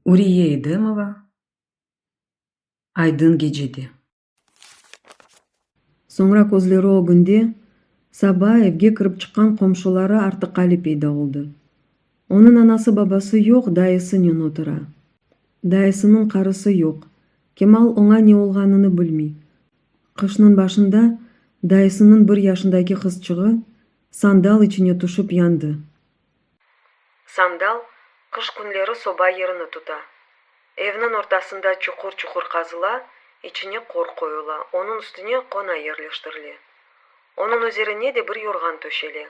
Uriye Edemova Aydın gecede. Soñra közleri ögünde, saba evge kirip çıqqan qomşuları Artıqali peyda oldı. Onıñ anası-babası yoq, dayısınen otura. Dayısınıñ qarısı yoq. Kemal oña ne olğanını bilmey. Qışnıñ başında dayısınıñ bir yaşındaki qızçığı sandal içine tüşip yandı. Sandal qış künleri soba yerini tuta. Evniñ ortasında çuqur-çuqur qazıla, içine qor qoyula, onıñ üstüne qona yerleştirile. Onıñ üzerine de bir yorğan töşele.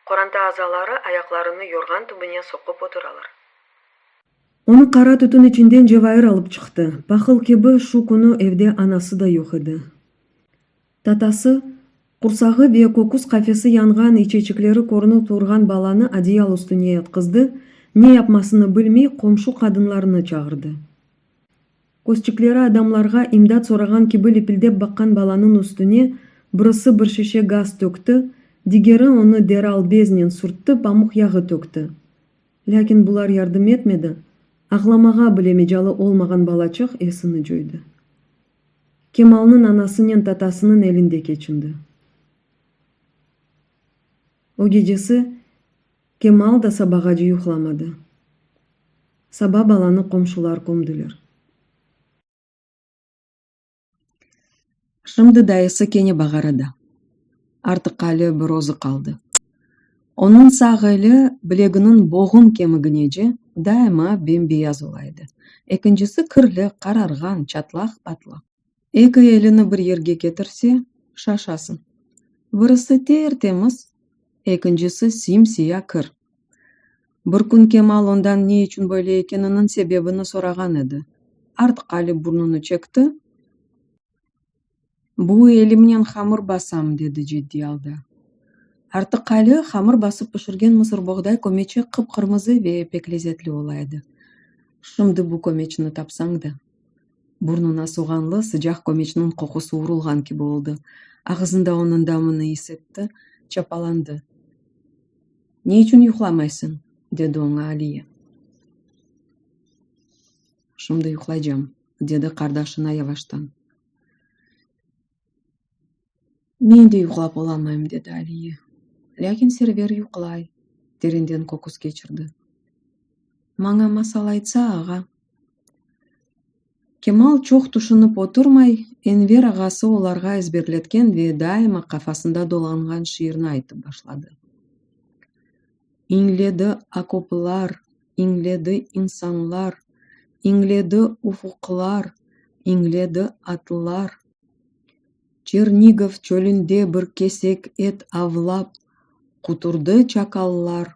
Qoranta azaları ayaqlarını yorğan tübüne soqup oturalar. Onı qara tütün içinden Cevair alıp çıqtı. Pahıl kibi, şu künü evde anası da yoq edi. Tatası, qursağı ve köküs qafesi yanğan, içeçikleri körünip turğan balanı adiyal üstüne yatqızdı, ne yapmasını bilmey, qomşu qadınlarnı çağırdı. Közçikleri adamlarğa imdat sorağan kibi lipildep baqqan balanıñ üstüne birisi bir şişe gaz tökti, digeri onı deral beznen sürtti, pamuq yağı tökti. Lâkin bular yardım etmedi, ağlamağa bile mecalı olmağan balaçıq esini coydı. Kemalnıñ anasınen tatasınıñ elinde keçindi. O gecesi Kemal da sabağace yuqlamadı. Saba balanı qomşular kömdiler. Şimdi dayısı kene bağarada. Artıqali bir özü qaldı. Onıñ sağ eli bileginiñ boğum kemiginece daima bem-beyaz ola edi. Ekincisi kirli, qararğan, çatlaq-patlaq. Eki elini bir yerge ketirse, şaşasıñ. Birisi ter-temiz, ekincisi sim-siya kir. Bir kün Kemal ondan ne içün böyle ekeniniñ sebebini sorağan edi. Artıqali burnunı çekti. Bu elimnen hamır basam, dedi ciddiy alda. Artıqali hamır basıp pişirgen mısırboğday kömeçi qıp-qırmızı ve pek lezetli ola edi. Şimdi bu kömeçni tapsañ da. Burnuna soğanlı sıcaq kömeçniñ qoqusı urulğan kibi oldı. Ağızında onıñ damını is etti, çapalandı. Ne içün yuqlamaysıñ? dedi oña Aliye. Şimdi yuqlaycam, dedi qardaşına yavaştan. Men de yuqlap olamayım, dedi Aliye. Lâkin Server yuqlay, terenden köküs keçirdi. Maña masal aytsa, ağa. Kemal çoq tüşünip oturmay, Enver ağası olarğa ezberletken ve daima qafasında dolanğan şiirni aytıp başladı. İñledi okoplar, iñledi insanlar, iñledi ufuqlar, iñledi atlar. Çernigov çölünde bir kesek et avlap, quturdı çakallar,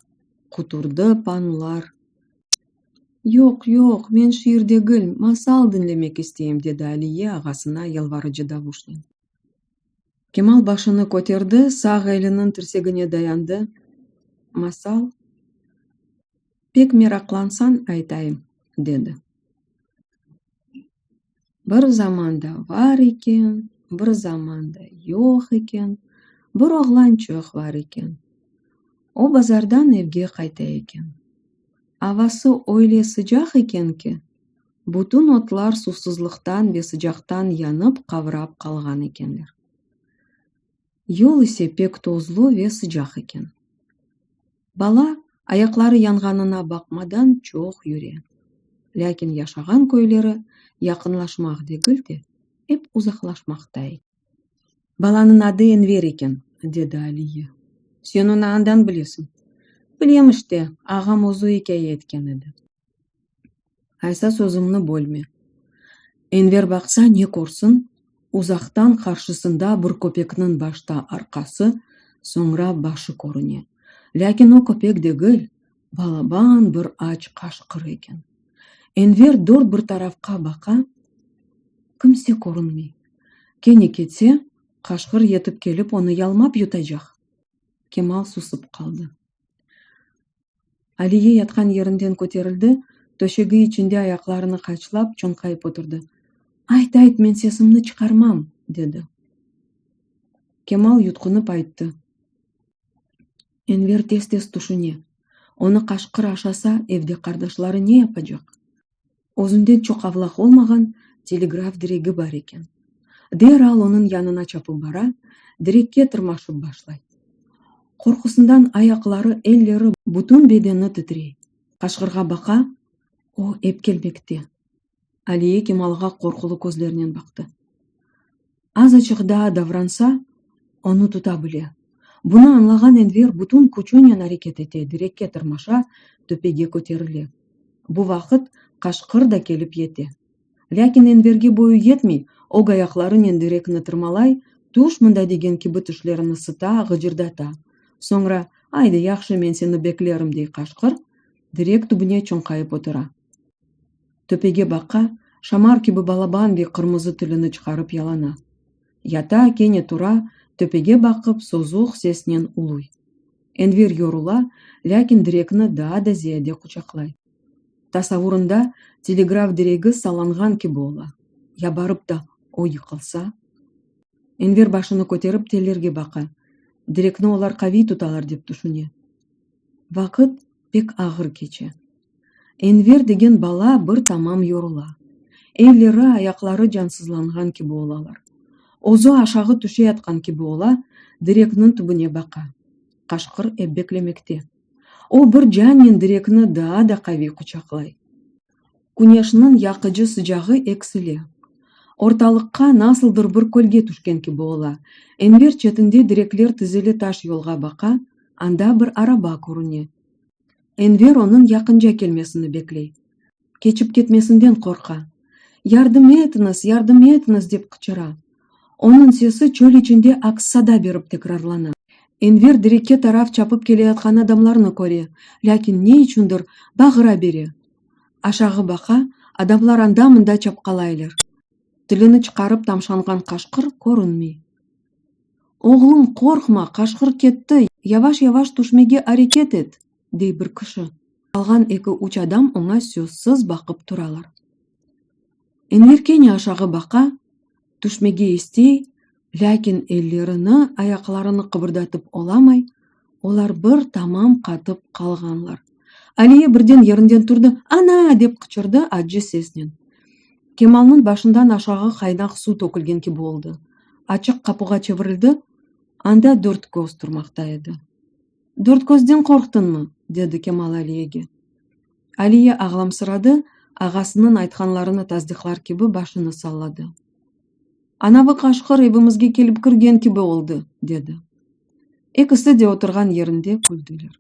quturdı panlar. Yoq, yoq, men şiir degil, masal diñlemek isteyim, dedi Aliye ağasına yalvarıcı davuşnen. Kemal başını köterdi, sağ eliniñ tirsegine dayandı. Masal? Pek meraqlansañ, aytayım, dedi. Bir zamanda var eken, bir zamanda yoq eken, bir oğlançıq var eken. O bazardan evge qayta eken. Avası öyle sıcaq eken ki, bütün otlar suvsuzlıqtan ve sıcaqtan yanıp qavrap qalğan ekenler. Yol ise pek tozlu ve sıcaq eken. Bala, ayaqları yanğanına baqmadan, çoq yüre. Lâkin yaşağan köyleri yaqınlaşmaq degil de, ep uzaqlaşmaqta eken. Balanıñ adı Enver eken, dedi Aliye. Sen onı andan bilesiñ? Bilem işte, ağam özü ikâye etken edi. Aysa sözümni bölme. Enver baqsa, ne körsin, uzaqtan qarşısında bir köpekniñ başta arqası, soñra başı körüne. Lâkin o köpek degil, balaban bir aç qaşqır eken. Enver dört bir tarafqa baqa, kimse körünmey. Kene ketse, qaşqır yetip kelip onı yalmap yutacaq. Kemal susıp qaldı. Aliye yatqan yerinden köterildi, töşegi içinde ayaqlarını qaçlap, çoñqayıp oturdı. Ayt, ayt, men sesimni çıqarmam, dedi. Kemal yutqunıp ayttı. Enver tez-tez tüşüne, onı qaşqır aşasa, evde qardaşları ne yapacaq? Özünden çoq avlaq olmağan telegraf diregi bar eken. Deral onıñ yanına çapıp bara, direkke tırmaşıp başlay. Qorqusından ayaqları, elleri, bütün bedeni titrey. Qaşqırğa baqa, o ep kelmekte. Aliye Kemalğa qorqulı közlernen baqtı. Azaçıq daa davransa, onı tuta bile. Bunı añlağan Enver bütün küçünen areket ete, direkke tırmaşa, töpege köterile. Bu vaqıt qaşqır da kelip yete. Lâkin Enverge boyu yetmey, ög ayaqlarınen direkni tırmalay, tüş mında degen kibi tişlerini sıta, ğıcırdata. Soñra, Aydı, yahşı, men seni beklerim, dey qaşqır, direk tübüne çoñqayıp otura. Töpege baqa, şamar kibi balaban ve qırmızı tilini çıqarıp yalana. Yata, kene tura, töpege baqıp, sozuq sesnen uluy. Enver yorula, lâkin direkni daa da ziyade quçaqlay. Tasavurında telegraf diregi sallanğan kibi ola. Ya barıp da o yıqılsa? Enver başını köterip tellerge baqa, direkni olar qaviy tutalar dep tüşüne. Vaqıt pek ağır keçe. Enver degen bala bir tamam yorula. Elleri, ayaqları cansızlanğan kibi olalar. Özü aşağı tüşeyatqan kibi ola, direkniñ tübüne baqa. Qaşqır ep beklemekte. O bir cannen direkni daa da qaviy quçaqlay. Küneşniñ yaqıcı sıcağı eksile. Ortalıqqa nasıldır bir kölge tüşken kibi ola. Enver çetinde direkler tizili taş yolğa baqa, anda bir araba körüne. Enver onıñ yaqınca kelmesini bekley. Keçip ketmesinden qorqa. Yardım etiñiz, yardım etiñiz! dep qıçıra. Onıñ sesi çöl içinde aks-sada berip tekrarlana. Enver direkke taraf çapıp keleyatqan adamlarnı köre, lâkin ne içündir bağıra bere. Aşağı baqa, adamlar anda-mında çapqalaylar. Tilini çıqarıp tamşanğan qaşqır körünmey. Oğlum, qorqma, qaşqır ketti, yavaş-yavaş tüşmege areket et, dey bir kişi. Qalğan eki-üç adam oña sözsiz baqıp turalar. Enver kene aşağı baqa, tüşmege istey, lâkin ellerini, ayaqlarını qıbırdatıp olamay, olar bir tamam qatıp qalğanlar. Aliye birden yerinden turdı, Ana! dep qıçırdı accı sesnen. Kemalnıñ başından aşağı qaynaq suv tökülgen kibi oldı. Açıq qapuğa çevirildi, anda Dörtköz turmaqta edi. Dörtközden qorqtıñmı? dedi Kemal Aliyege. Aliye ağlamsıradı, ağasınıñ aytqanlarını tasdiqlar kibi başını salladı. Anavı qaşqır evimizge kelip kirgen kibi oldı, dedi. Ekisi de oturğan yerinde küldiler.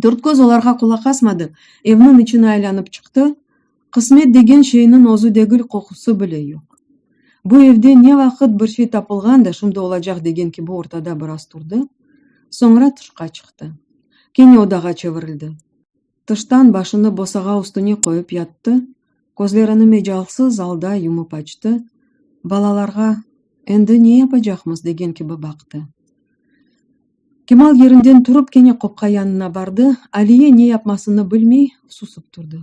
Dörtköz olarğa qulaq asmadı, evniñ içini aylanıp çıqtı, qısmet degen şeyniñ özü degil, qoqusı bile yoq. Bu evde ne vaqıt bir şey tapılğan da şimdi olacaq degen kibi ortada biraz turdı, soñra tışqa çıqtı. Kene odağa çevirildi. Tıştan başını bosağa üstüne qoyıp yattı, közlerini mecalsız alda yumıp açtı, balalarğa, endi ne yapacaqmız degen kibi baqtı. Kemal yerinden turıp kene qopqa yanına bardı, Aliye ne yapmasını bilmey, susıp turdı.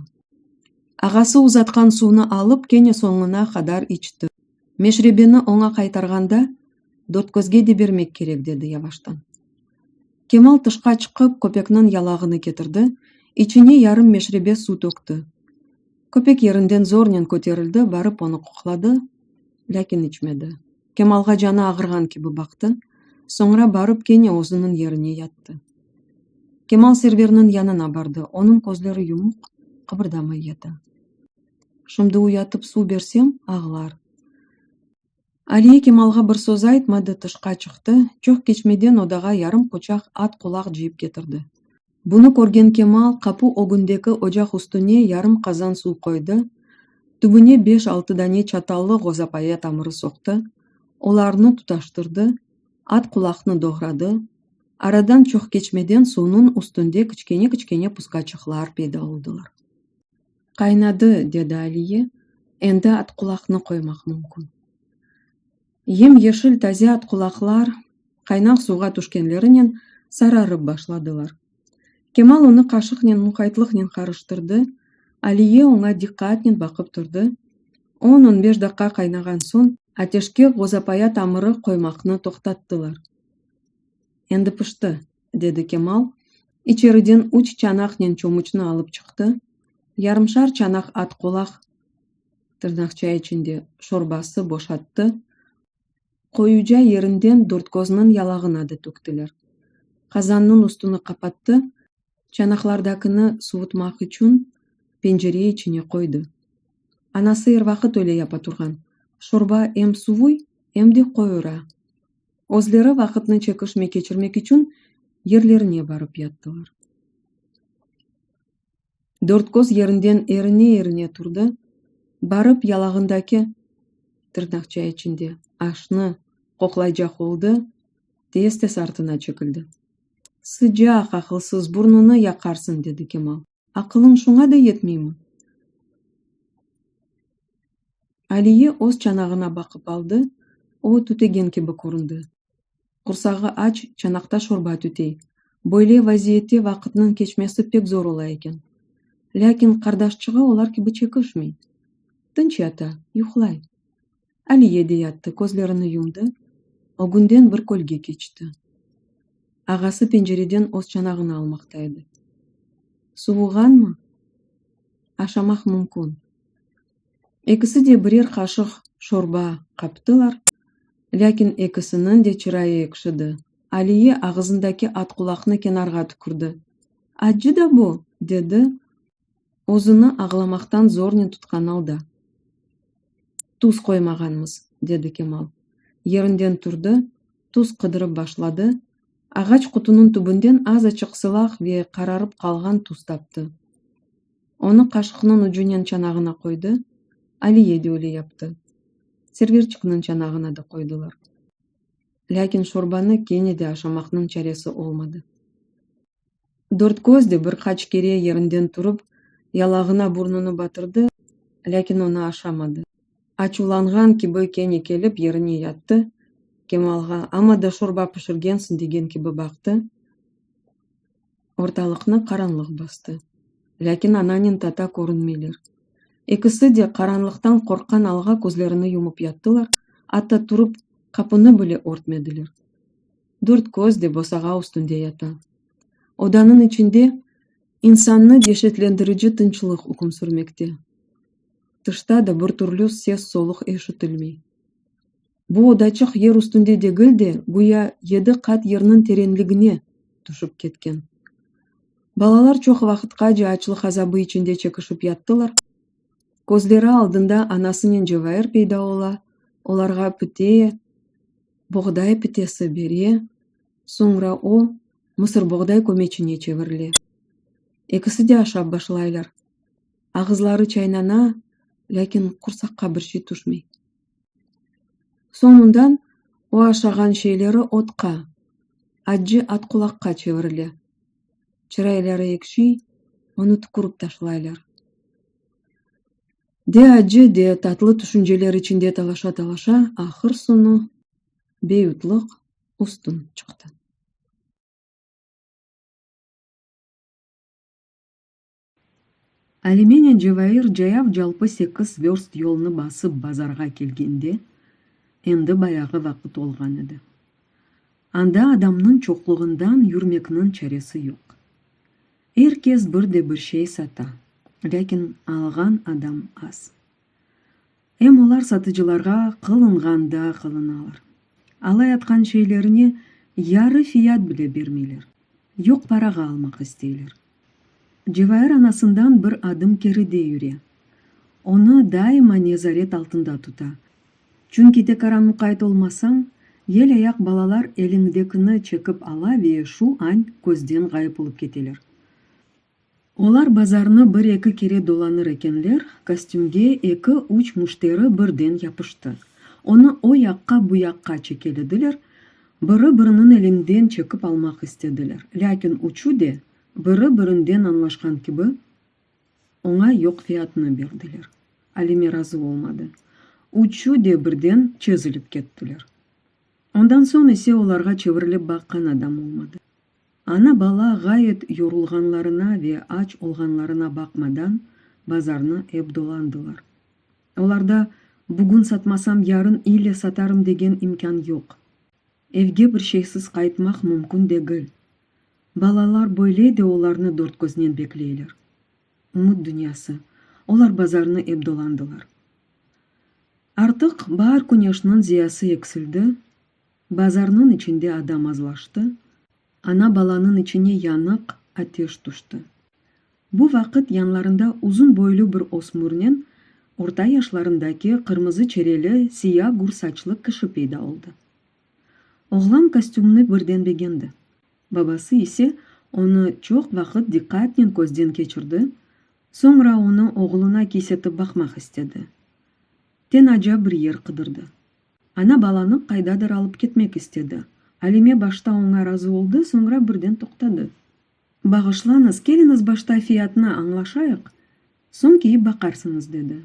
Ağası uzatqan suvnı alıp kene soñuna qadar içti. Meşrebeni oña qaytarğanda, Dörtközge de bermek kerek, dedi yavaştan. Kemal tışqa çıqıp, köpekniñ yalağını ketirdi, içine yarım meşrebe suv tökti. Köpek yerinden zornen köterildi, barıp onı qoqladı, lâkin içmedi. Kemalğa canı ağırğan kibi baqtı, soñra barıp kene özüniñ yerine yattı. Kemal Serverniñ yanına bardı, onıñ közleri yumuq, qıbırdamay yata. Şimdi uyatıp suv bersem, ağlar. Aliye Kemalğa bir söz aytmadı, tışqa çıqtı, çoq keçmeden odağa yarım quçaq at qulaq cıyıp ketirdi. Bunı körgen Kemal qapu ögündeki ocaq üstüne yarım qazan suv qoydı, tübüne beş-altı dane çatallı ğozapaya tamırı soqtı, olarnı tutaştırdı, at qulaqnı doğradı, aradan çoq keçmeden suvnıñ üstünde kiçkene-kiçkene puskaçıqlar peyda oldılar. Qaynadı, dedi Aliye, endi atqulaqnı qoymaq mümkün. Yem-yeşil taze atqulaqlar qaynaq suvğa tüşkenlerinen sararıp başladılar. Kemal onı qaşıqnen muqaytlıqnen qarıştırdı, Aliye oña diqqatnen baqıp turdı. On-on beş daqqa qaynağan soñ, ateşke ğozapaya tamırı qoymaqnı toqtattılar. Endi pişti, dedi Kemal, içeriden üç çanaqnen çomuçnı alıp çıqtı. Yarımşar çanaq atqulaq, tırnaqça içinde, şorbası boşattı, qoyuca yerinden Dörtkozniñ yalağına da töktiler. Qazannıñ üstüni qapattı, çanaqlardakini suvutmaq içün pencere içine qoydı. Anası er vaqıt öyle yapa turğan, şorba em suvuy, em de qoyura. Özleri vaqıtnı çekişmey keçirmek içün yerlerine barıp yattılar. Dörtkoz yerinden erine-erine turdı, barıp yalağındaki, tırnaqça içinde, aşnı qoqlaycaq oldı, tez-tez artına çekildi. Sıcaq, aqılsız, burnunı yaqarsıñ, dedi Kemal. Aqılıñ şuña da yetmeymi? Aliye öz çanağına baqıp aldı, o tütegen kibi köründi. Qursağı aç, çanaqta şorba tütey. Böyle vaziyette vaqıtnıñ keçmesi pek zor ola eken. Lâkin qardaşçığı olar kibi çekişmey. Tınç yata, yuqlay. Aliye de yattı, közlerini yumdı, ögünden bir kölge keçti. Ağası pencereden öz çanağını almaqta edi. Suvuğanmı? Aşamaq mümkün. Ekisi de birer qaşıq şorba qaptılar, lâkin ekisiniñ de çırayı ekşidi. Aliye ağızındaki atqulaqnı kenarğa tükürdi. Accı da bu, dedi, özüni ağlamaqtan zornen tutqan alda. Tuz qoymağanmız, dedi Kemal. Yerinden turdı, tuz qıdırıp başladı, ağaç qutunıñ tübünden azaçıq sılaq ve qararıp qalğan tuz taptı. Onı qaşıqnıñ ucunen çanağına qoydı, Aliye de öyle yaptı. Serverçikniñ çanağına da qoydılar. Lâkin şorbanı kene de aşamaqnıñ çaresi olmadı. Dörtköz de bir qaç kere yerinden turıp, yalağına burnunı batırdı, lâkin onı aşamadı. Açuvlanğan kibi kene kelip yerine yattı, Kemalğa, amma da şorba pişirgensiñ degen kibi baqtı. Ortalıqnı qaranlıq bastı. Lâkin ananen tata körünmeyler. Ekisi de qaranlıqtan qorqqan alğa közlerini yumıp yattılar, atta turıp qapunı bile örtmediler. Dörtköz de bosağa üstünde yata. Odanıñ içinde insannı deşetlendirici tınçlıq üküm sürmekte. Tışta da bir türlü ses-soluq eşitilmey. Bu odaçıq yer üstünde degil de, güya yedi qat yerniñ terenligine tüşip ketken. Balalar çoq vaqıtqace açlıq azabı içinde çekişip yattılar. Közleri aldında anasınen Cevair peyda ola, olarğa pite, boğday pitesi bere, soñra o, mısırboğday kömeçine çevirile. Ekisi de aşap başlaylar. Ağızları çaynana, lâkin qursaqqa bir şey tüşmey. Soñundan o aşağan şeyleri otqa, accı atqulaqqa çevirile. Çırayları ekşiy, onı tükürip taşlaylar. De accı, de tatlı tüşünceler içinde talaşa-talaşa, ahır-soñu beyutlıq üstün çıqtı. Alimenen Cevair cayav-calpı sekiz vörst yolnı basıp bazarğa kelgende, endi bayağı vaqıt olğan edi. Anda adamnıñ çoqluğından yürmekniñ çaresi yoq. Er kes bir de bir şey sata, lâkin alğan adam az. Em olar satıcılarğa qılınğan da qılınalar. Alayatqan şeylerine yarı fiyat bile bermeyler, yoq parağa almaq isteyler. Cevair anasından bir adım keride yüre. Onı daima nezaret altında tuta. Çünki tekaran muqayt olmasañ, yel ayaq balalar eliñdekini çekip ala ve şu añ közden ğayıp olıp keteler. Olar bazarnı bir-eki kere dolanır ekenler, kostümge eki-üç müşteri birden yapıştı. Onı o yaqqa-bu yaqqa çekelediler, biri-biriniñ elinden çekip almaq istediler. Lâkin üçü de biri-birinden añlaşqan kibi, oña yoq fiyatnı berdiler. Alime razı olmadı. Üçü de birden çezilip kettiler. Ondan soñ ise olarğa çevirilip baqqan adam olmadı. Ana-bala ğayet yorulğanlarına ve aç olğanlarına baqmadan, bazarnı ep dolandılar. Olarda bugün satmasam, yarın ille satarım degen imkân yoq. Evge bir şeysiz qaytmaq mümkün degil. Balalar böyle de olarnı dört köznen bekleyler. Ümüt dünyası. Olar bazarnı ep dolandılar. Artıq baar küneşniñ ziyası eksildi, bazarnıñ içinde adam azlaştı, ana-balanıñ içine yanıq ateş tüşti. Bu vaqıt yanlarında uzun boylu bir ösmürnen orta yaşlarındaki qırmızı çereli, siya gür saçlı kişi peyda oldı. Oğlan kostümni birden begendi. Babası ise onı çoq vaqıt diqqatnen közden keçirdi, soñra onı oğluna kiysetip baqmaq istedi. Tenaca bir yer qıdırdı. Ana balanı qaydadır alıp ketmek istedi. Alime başta oña razı oldı, soñra birden toqtadı. Bağışlañız, keliñiz başta fiyatnı añlaşayıq, soñ kiyip baqarsıñız, dedi.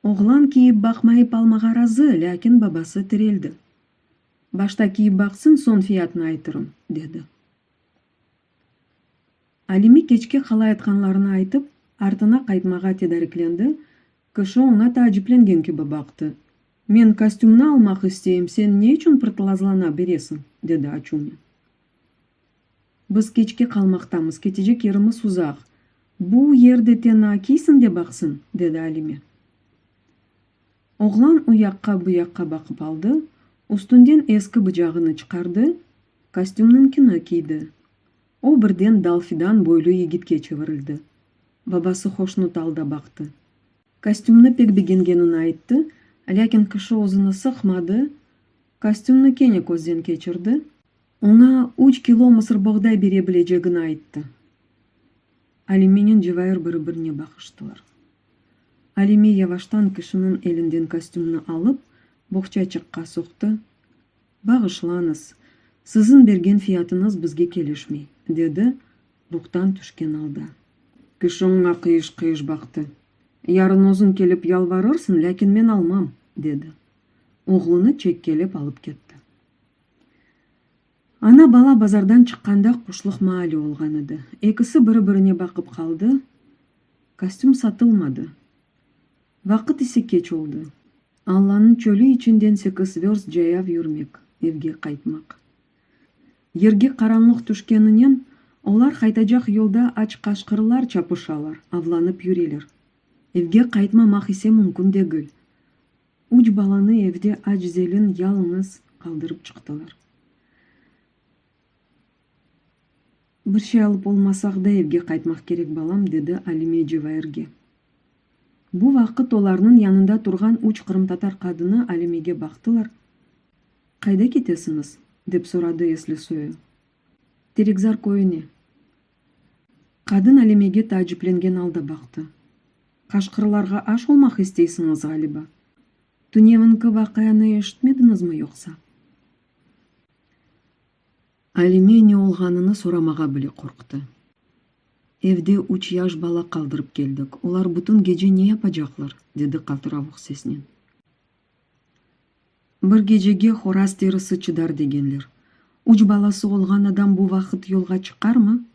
Oğlan kiyip baqmayıp almağa razı, lâkin babası tireldi. Başta kiyip baqsın, soñ fiyatnı aytırım, dedi. Alime keçke qalayatqanlarını aytıp, artına qaytmağa tedariklendi, kişi oña taaciplengen kibi baqtı. Men kostümni almaq isteyim, sen ne içün pırtlazlana beresiñ? dedi açuvnen. Biz keçke qalmaqtamız, ketecek yerimiz uzaq. Bu yer de tena, kiysin de baqsın, dedi Alime. Oğlan u yaqqa-bu yaqqa baqıp aldı, üstünden eski bıcağını çıqardı, kostümniñkini kiydi. O birden dal-fidan boylu yigitke çevirildi. Babası hoşnut alda baqtı. Kostümni pek begengenini ayttı, lâkin kişi özüni sıqmadı, kostümni kene közden keçirdi, oña üç kilo mısırboğday bere bilecegini ayttı. Alimenen Cevair biri-birine baqıştılar. Alime yavaştan kişiniñ elinden kostümni alıp, boğçaçıqqa soqtı, Bağışlañız, siziñ bergen fiyatıñız bizge kelişmey, dedi ruhtan tüşken alda. Kişi oña qıyış-qıyış baqtı. Yarın özüñ kelip yalvarırsıñ, lâkin men almam, dedi. Oğlunı çekkelep alıp ketti. Ana-bala bazardan çıqqanda quşlıq maali olğan edi. Ekisi biri-birine baqıp qaldı. Kostüm satılmadı. Vaqıt ise keç oldı. Allanıñ çölü içinden sekiz verst cayav yürmek, evge qaytmaq. Yerge qaranlıq tüşkeninen, olar qaytacaq yolda aç qaşqırlar çapışalar, avlanıp yüreler. Evge qaytmamaq ise mümkün degil. Üç balanı evde aç-zelin yalıñız qaldırıp çıqtılar. Bir şey alıp olmasaq da evge qaytmaq kerek, balam, dedi Alime Cevairge. Bu vaqıt olarnıñ yanında turğan üç qırımtatar qadını Alimege baqtılar. Qayda ketesiñiz? dep soradı esli soyu. Terekzar köyüne. Qadın Alimege taaciplengen alda baqtı. Qaşqırlarğa aş olmaq isteysiñiz, ğaliba? Tünevinki vaqianı eşitmediñizmi yoqsa? Alime ne olğanını soramağa bile qorqtı. Evde üç yaş bala qaldırıp keldik, olar bütün gece ne yapacaqlar? dedi qaltıravuq sesnen. Bir gecege horaz terisi çıdar degenler. Üç balası olğan adam bu vaqıt yolğa çıqarmı?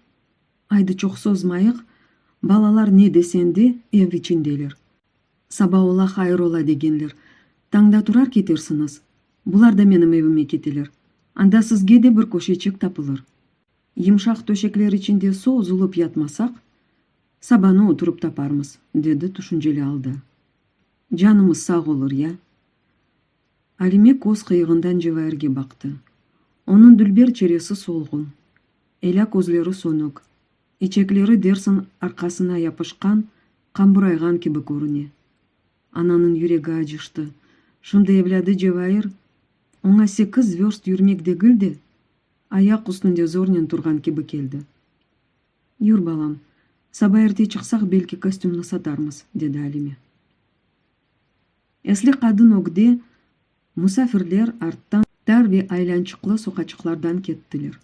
Aydı çoq sozmayıq, balalar ne desen de, ev içindeler. Saba ola hayır ola degenler. Tañda turar ketersiñiz. Bular da menim evime keteler. Anda sizge de bir köşeçik tapılır. Yımşaq töşekler içinde sozulıp yatmasaq, sabanı oturıp taparmız, dedi tüşünceli alda. Canımız sağ olur ya. Alime köz qıyığından Cevairge baqtı. Onıñ dülber çeresi solğun, elâ közleri sönük, içekleri dersiñ arqasına yapışqan, qamburayğan kibi körüne. Ananıñ yüregi acıştı. Şimdi evlâdı Cevair oña sekiz vörst yürmek degil de, ayaq üstünde zornen turğan kibi keldi. Yür, balam, saba erte çıqsaq, belki kostümni satarmız, dedi Alime. Esli qadın ögde, musafirler arttan tar ve aylançıqlı soqaçıqlardan kettiler.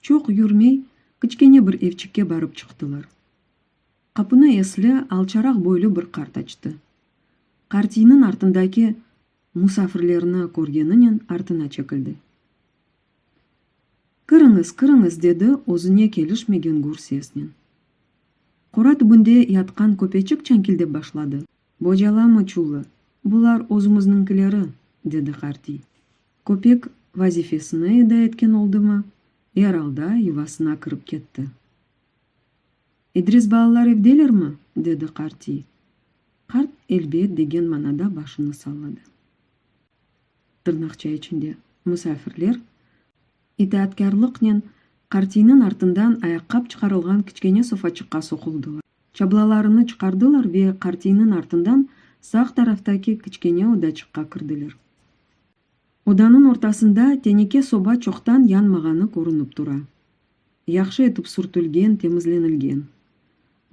Çoq yürmey, kiçkene bir evçikke barıp çıqtılar. Qapını esli, alçaraq boylu bir qart açtı. Qartiyniñ artındaki musafirlerni körgeninen artına çekildi. Kiriñiz, kiriñiz, dedi özüne kelişmegen gür sesnen. Qora tübünde yatqan köpeçik çankildep başladı. Bocalama, çullı, bular özümizniñkileri, dedi qartiy. Köpek vazifesini eda etken oldımı, er alda yuvasına kirip ketti. İdris balalar evdelermi? dedi qartiy. Qart elbet degen manada başını salladı. Tırnaqça içinde, musafirler, itaatkârlıqnen qartiyniñ artından ayaqqap çıqarılğan kiçkene sofaçıqqa soquldılar. Çablalarını çıqardılar ve qartiyniñ artından sağ taraftaki kiçkene odaçıqqa kirdiler. Odanıñ ortasında teneke soba çoqtan yanmağanı körünip tura. Yahşı etip sürtülgen, temizlenilgen.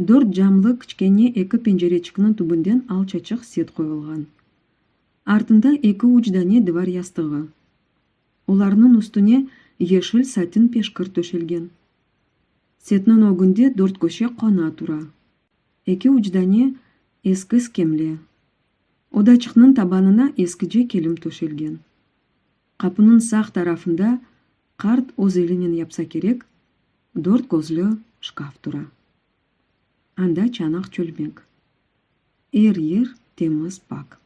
Dört camlı kiçkene eki pencereçikniñ tübünden alçaçıq set qoyulğan. Artında eki-üç dane dıvar yastığı. Olarnıñ üstüne yeşil satin peşkir töşelgen. Setniñ ögünde dörtköşe qona tura. Eki-üç dane eski skemle. Odaçıqnıñ tabanına eskice kelim töşelgen. Qapınıñ sağ tarafında qart öz elinen yapsa kerek, dört közlü şkaf tura. Anda çanaq-çölmek. Er yer temiz-pak.